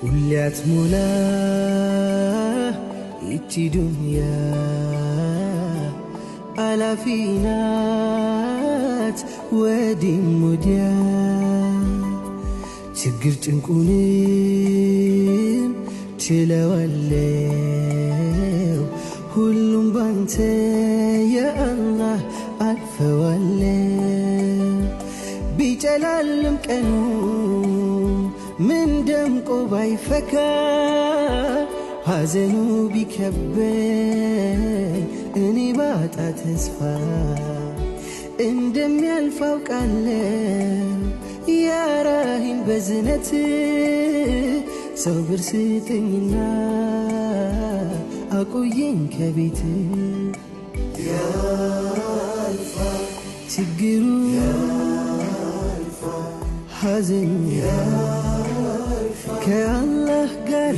ሁሌ አትሞላ ይቺ ዱንያ፣ አላፊ ናት ወዲም ወዲያ። ችግር ጭንቁንም ችለዋለው፣ ሁሉም ባንተ የአላህ አልፈዋለው። ቢጨላልም ቀኑ ምን ደምቆ ባይፈካ፣ ሐዘኑ ቢከበኝ እኔ ባጣ ተስፋ፣ እንደሚያልፍ አውቃለሁ ያ ራሂም በዝነት። ሰብር ስጠኝና አቆየኝ ከቤት። ያልፋል ችግሩ ሐዘኑ፣ ከአላህ ጋር